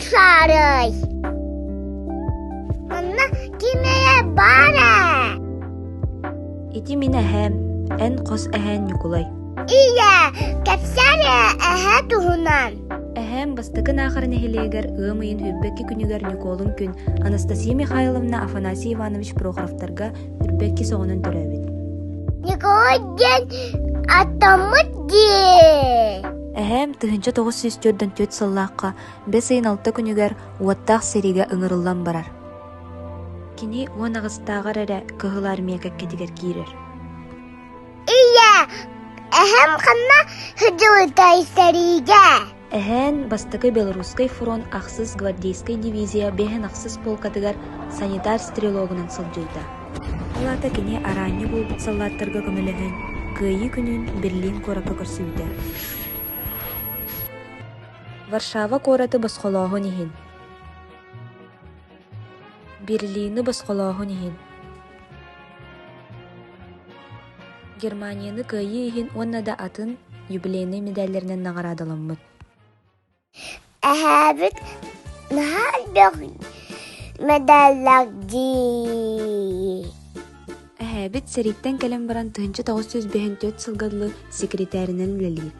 тупсаарай? Манна ким эрэ баар ээ? Ити мин эһээм, эн хос эһээн Ньукулай. Ийээ, кэпсээ эрэ эһээ туһунан. Эһээм Бастакы Наахара нэһилиэгэр ыам ыйын 22 күнүгэр Ньукуолун күн Анастасия Михайловна Афанасий Иванович Прохоровтарга 22 оҕонон төрөөбүт. Ньукулай диэн аттаммыт дии. Эһээм 1944 сыллаахха бэс ыйын алта күнүгэр уоттаах сэриигэ ыҥырыллан барар. Кини 18-тааҕар эрэ Кыһыл Армия кэккэтигэр киирэр. Ийээ, эһэм ханна сылдьыбытай сэриигэ? Эһээн Бастакы Белорусскай фронт ахсыс гвардейскай дивизия биэһин ахсыс полкатыгар санитар стрелогунан сылдьыбыта. Ол аата кини араанньы буолбут саллааттарга көмөлөһөн, Кыайыы күнүн Берлин куоракка көрсүбүтэ. Варшава куораты босхолооһун иһин Берлины босхолооһун иһин Германияны кыайыы иһин уонна да атын юбилейнай медалларынан наҕараадаламмыт. Эһээбит наһаа элбэх медаллаах дии. Эһээбит сэрииттэн кэлэн баран 1954 сылга дылы секретарынан үлэлиир.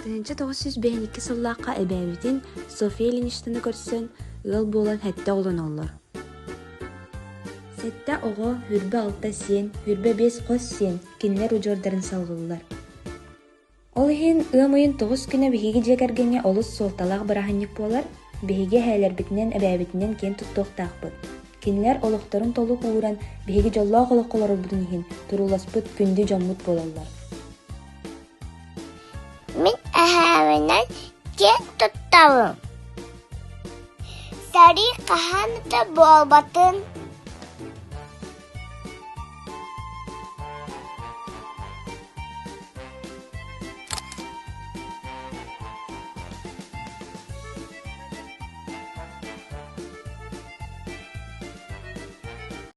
1952 сыллаахха эбээбитин Софья Ильиничнаны көрсөн, ыал буолан сэттэ оҕолоноллор. Сэттэ оҕо, 26 сиэн, 25 хос сиэн кинилэр удьуордарын салҕыыллар. Ол иһин ыам ыйын тоҕус күнэ биһиги дьиэ кэргэҥҥэ олус суолталаах бырааһынньык буолар, биһиги эһээлэрбитинэн, эбээбитинэн киэн туттуохтаахпыт. Кинилэр олохторун толук ууран, биһиги дьоллоох олоххо олорорбутун иһин турууласпыт күндү дьоммут буолаллар. Мин эһээбинэн киэн туттабын. Сэрии хаһан да буолбатын.